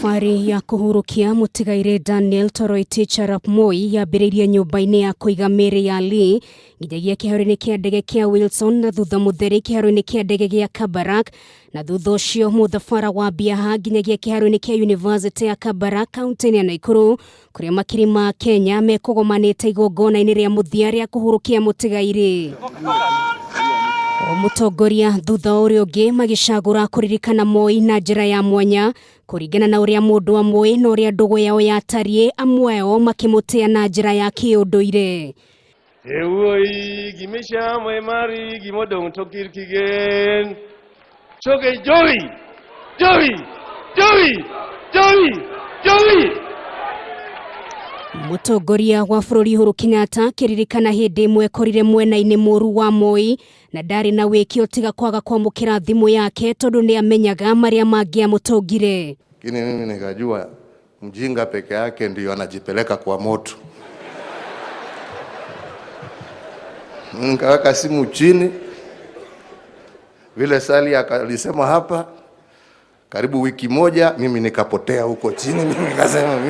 Thabarĩ ya kũhurũkia mũtigairĩ Daniel Toroitich arap Moi yambĩrĩirie nyũmba-inĩ ya kũiga mĩĩrĩ ya Lee nginyagia kĩharo-inĩ kĩa ndege kĩa Wilson na thutha mũtheri kĩharo-inĩ kĩa ndege gĩa Kabarak na thutha ũcio mũthabara wa Biaha nginyagia kĩharo-inĩ kĩa University ya Kabarak kaunti-inĩ ya Nakuru kũrĩa makiri ma Kenya mekũgomanĩte igongona-inĩ rĩa mũthia rĩa kũhurũkia mũtigairĩ. O mũtongoria thutha wa ũrĩa ũngĩ magĩcagũra kũririkana Moi na njĩra ya mwanya kũringana na ũrĩa mũndũ amũĩ na ũrĩa ndũgũ yao yatariĩ, amwe ao makĩmũtĩa na njĩra ya kĩũndũire. Ewuoyi gimichamo emari gimodong' to kir kigen. Choke jowi! Jowi! Jowi! Jowi! Jowi! Mũtongoria wa bũrũri Uhuru Kenyatta akĩririkana hĩndĩ ĩmwe ekorire mwena-inĩ mũru wa Moi na ndarĩ na wĩki tiga kwaga kwamũkĩra thimũ yake tondũ nĩ amenyaga marĩa mangĩamũtũngire. Lakini mimi nikajua mjinga peke yake ndiyo anajipeleka kwa moto. Nikaweka simu chini, vile Sali akalisema hapa, karibu wiki moja mimi nikapotea huko chini. Mimi nikasema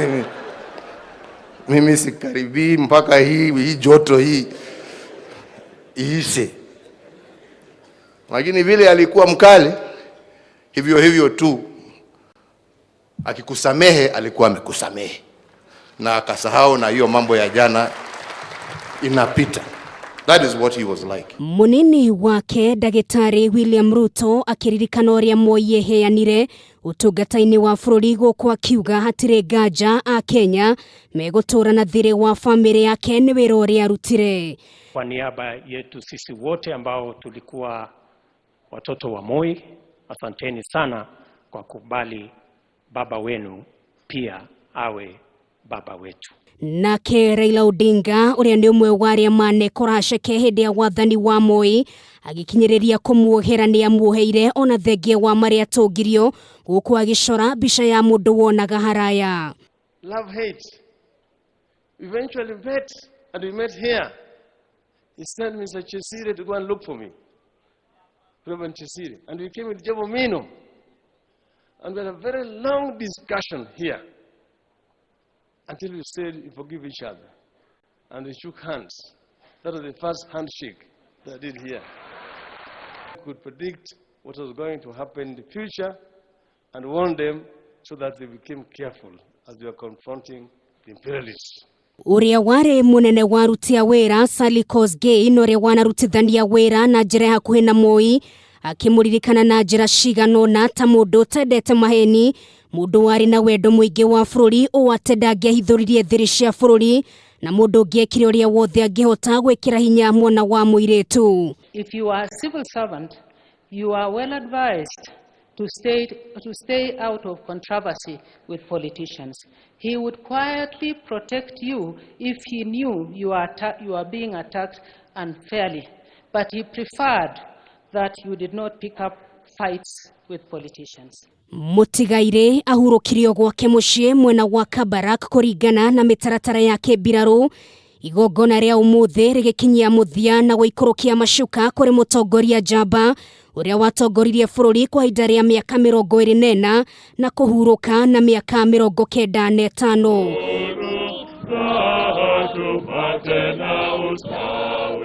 mimi sikaribii mpaka hii joto hii iishe. Lakini vile alikuwa mkali hivyo hivyo tu, akikusamehe alikuwa amekusamehe na akasahau, na hiyo mambo ya jana inapita. That is what he was like. Munini wake ndagĩtarĩ William Ruto akĩririkana ũrĩa Moi eheanire ũtungata-inĩ wa bũrũri gũkũ akiuga hatirĩ nganja a Kenya megũtũra na thirĩ wa bamĩrĩ yake nĩ wĩra ũrĩa arutire. Kwa niaba yetu sisi wote ambao tulikuwa watoto wa Moi, asanteni sana kwa kubali baba wenu pia awe baba wetu. Nake Raila Odinga ũrĩa nĩ ũmwe wa arĩa manekora ceke hĩndĩ ya wathani wa Moi agĩkinyĩrĩria kũmuohera nĩ amuoheire ona thengia wa marĩa atũngirio gũkũ agĩcora mbica ya mũndũ wonaga haraya. Love hate. We eventually met, and we met here. He sent Mr. Chesire to go and look for me. Reverend Chesire. And we came with Job Omino. And we had a very long discussion here until we said we forgive each other. And we shook hands. That was the first handshake that I did here. I could predict what was going to happen in the future and warn them so that they became careful as they were confronting the imperialists. Ũrĩa warĩ mũnene wa aruti a wĩra Sally Kosgei na ũrĩa wanarutithania wĩra na njĩra ya hakuhĩ na Moi akĩmũririkana na njĩra cigana ũna ta mũndũ ũtendete maheni, mũndũ warĩ na wendo mũingĩ wa bũrũri ũũ atĩ ndangĩahithũririe thiri cia bũrũri na mũndũ ũngĩekire ũrĩa wothe angĩhota gwĩkĩra hinya mwana wa mũirĩtu. If you are a civil servant, you are well advised to stay out of controversy with politicians. He would quietly protect you if he knew you are being attacked unfairly. But he preferred that you did not pick up fights with politicians. Mũtigairĩ ahurũkirio gwake mũciĩ mwena wa Kabarak kũringana na mĩtaratara ya kĩmbirarũ. Igongona rĩa ũmũthĩ rĩgĩkinyia mũthia na gũikũrũkia macuka kũrĩ mũtongoria njamba ũrĩa watongoririe bũrũri kwa ihinda rĩa mĩaka 24 na kũhurũka na mĩaka 95.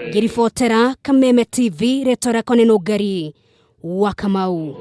Ngĩribotera Kameme TV, rĩtwa rĩakwa nĩ Nũngari wa Kamau.